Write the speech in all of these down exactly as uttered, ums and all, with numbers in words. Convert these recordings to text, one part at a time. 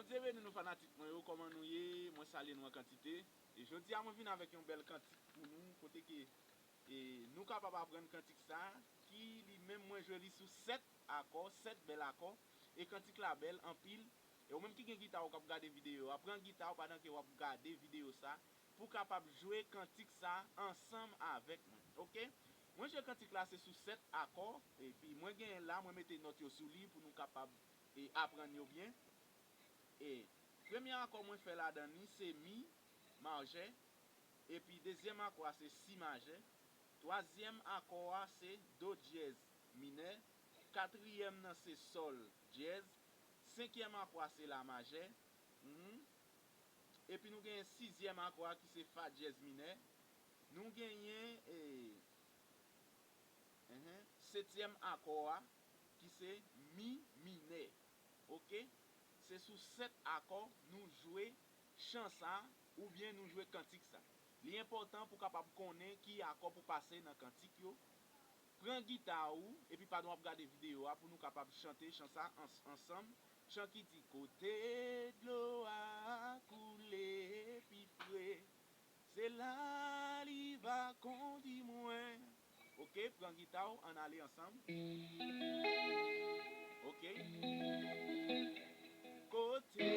Bondye beni nou fanatik mwen yo, kòman nou ye? Mwen salye nou an kantite. E jodi a mwen vin avèk yon bèl kantik pou nou, kote ke e, nou kapab aprann kantik sa a, ki li menm mwen jwe li sou sèt akò, sèt bèl akò, e kantik la bèl anpil. E ou menm ki gen gita ou k ap gade videyo a, pran gita ou pandan ke w ap gade videyo sa, pou w kapab jwe kantik sa ansanm avèk mwen, oke? Mwen jwe kantik la se sou sèt akò, epi mwen genyen la, mwen mete nòt yo sou li pou nou kapab e, aprann yo byen. E premye akò mwen fè ladan li se mi majè, epi dezyèm akò a se si majè, twazyèm akò a se do dyèz minè, katriyèm nan se sòl dyèz, senkyèm akò a se la majè, mhm, epi nou genyen sizyèm akò a ki se fa dyèz minè, nou genyen e, mhm, setyèm akò a ki se mi minè. Oke? Se sou sèt akò nou jwe chan sa oubyen nou jwe kantik sa. Li enpòtan pou w kapab konnen ki akò pou pase nan kantik yo. Pran gita ou epi pandan w ap gade videyo a pou nou kapab chante chan sa ans- ansanm. Chan ki di, kote dlo a koule pi fre, se la li va kondi mwen. Oke, pran gita w, ann ale ansanm. Oke. Kote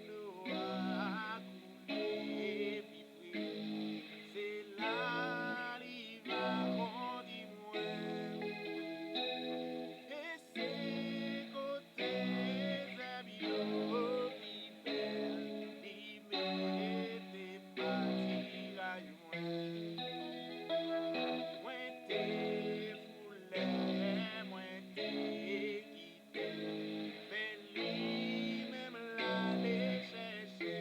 dlo a koule pi fre, se la li va kondi mwen. E se kote zèb yo pi bèl, li mete patiraj mwen. Mwen te foule, mwen te kite, men li menm l ale chèche.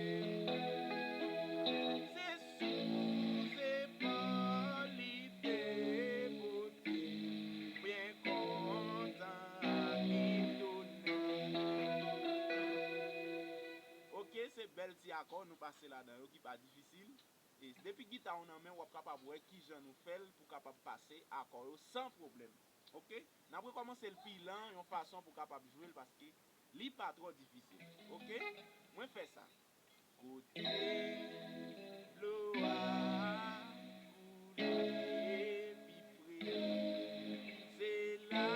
Se sou zepòl li te pote, byen kontan ak li tounen. Oke, se bèl ti akò nou pase ladan yo ki pa difisil. E depi gita w nan men w, w ap kapab wè kijan nou fè l pou kapab pase akò yo san pwoblèm. Oke? N ap rekòmanse l pi lan, yon fason pou kapab jwe l, paske li pa twò difisil. Oke? Mwen fè sa. Kote dlo a koule pi fre, se la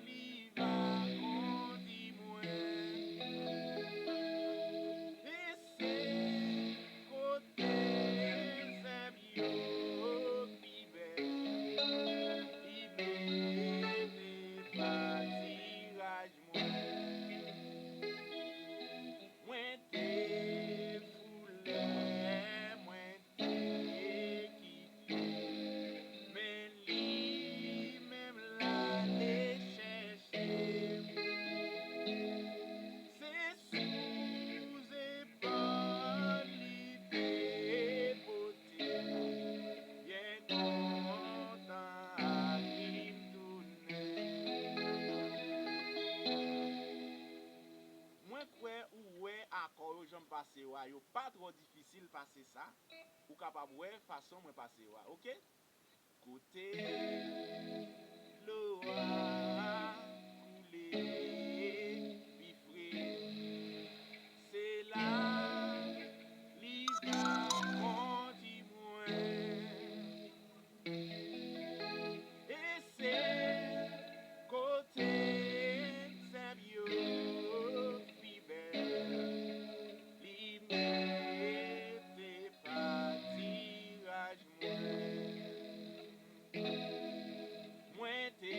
li va kondi mwen. E se kote zèb yo pi bèl, li mete patiraj mwen. Mwen te foule, mwen te kite, men li menm l ale chèche. Se sou zepòl li te pote, byen kontan ak li m tounen. Mwen kwè ou wè akò yo jan m pase yo a, yo pa twò difisil pase sa. Ou kapab wè fason mwen pase yo a, oke? Kote dlo a koule pi fre, se la li va kondi mwen. E se kote zèb yo pi bèl, li mete patiraj mwen. Mwen te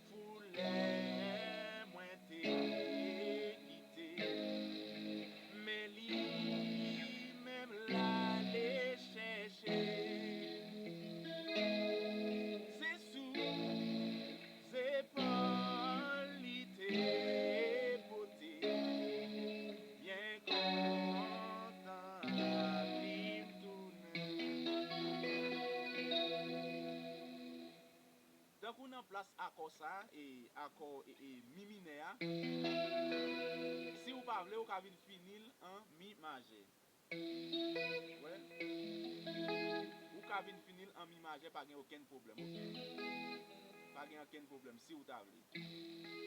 foule, mwen te kite, men li menm l ale chèche. Se sou zepòl li te pote, byen kontan ak li m tounen. Tankou nan plas akò sa, e, akò, e, e, mi minè a, si w pa vle, ou ka vin fini l an mi majè. Wè? Ou ka vin fini l an mi majè, pa gen okenn pwoblèm, oke? Pa gen okenn pwoblèm, si w ta vle.